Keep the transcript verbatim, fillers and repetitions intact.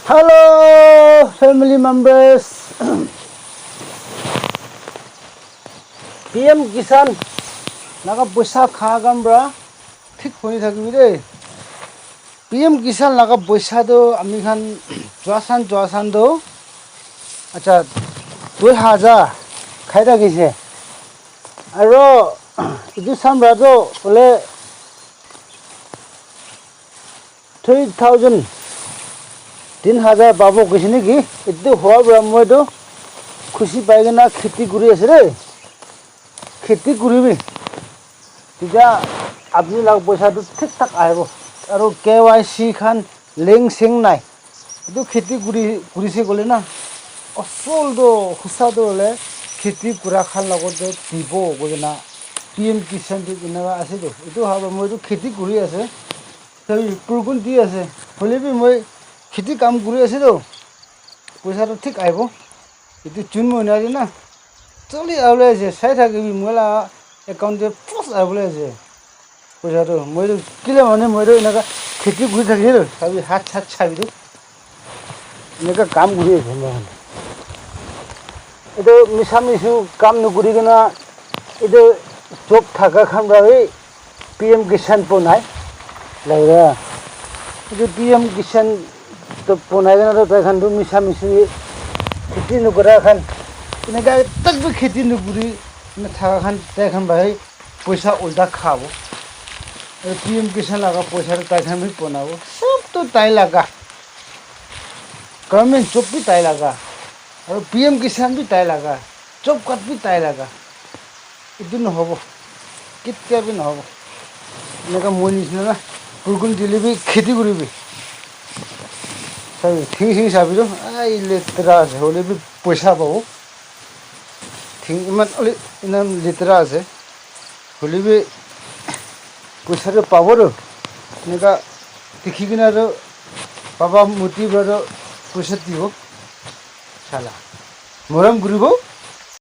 Hello, family members. P M Kisan laga poisa kha khan pra thik hoi thakibi de. P M Kisan laga poisa tu ami khan jua san jua san tu, acha, dui hajar khai thakise. Aro etu san pra tu bole three thousand, tin hajar pabo koise niki? Etu howa para moi tu khushi pai kena kheti kuri ase de. Kheti kuribi. Tija apni laga poisa tu thik thak ahibo. Aru K Y C khan link sing nai. Etu kheti kuri, kurise kole na, asol tu, hosa tu hole kheti kura khan lagote dibo koina P M Kisan tu enaka ase tu. Etu howa para moi tu kheti kuri ase. Sabi, purkun di ase. Hoile bi moi kheti kam kuri ase toh. Poisa toh thik ahibo. Etu June mohina te na. Joldi ahibole ase. Sai thakibi moi la account te first ahibole ase. Poisa toh. Moi toh kile mane moi toh enaka kheti kuri thaki toh. Sabi hat chat sabi toh. Eneka kam kuri ase moi khan. Etu misa misu kam nokuri kena etu job thaka khan para bi P M Kisan bonai laga. Etu P M Kisan toh bonai kena toh tai khan toh misa misu kheti nokura khan eneka tak bi kheti nokuri na thaka khan tai khan para bi poisa ulta khabo. Aru P M Kisan laga poisa toh tai khan bi bonabo. Sob toh tai laga. Government job bi tai laga. Aru P M Kisan bi tai laga. Job card bi tai laga. Etu nohobo. Ketia bi nohobo. Eneka moi nisina na. Purkun dile bi kheti kuribi. Sabi, thing sing sabi toh. Ai, letera ase. Hoile bi poisa pabo. Thing iman ole, iman letera ase. Hoile bi poisa toh pabo toh. Eneka dikhi kena toh baba murti para toh poisa dibo. Sala. Morom kuribo.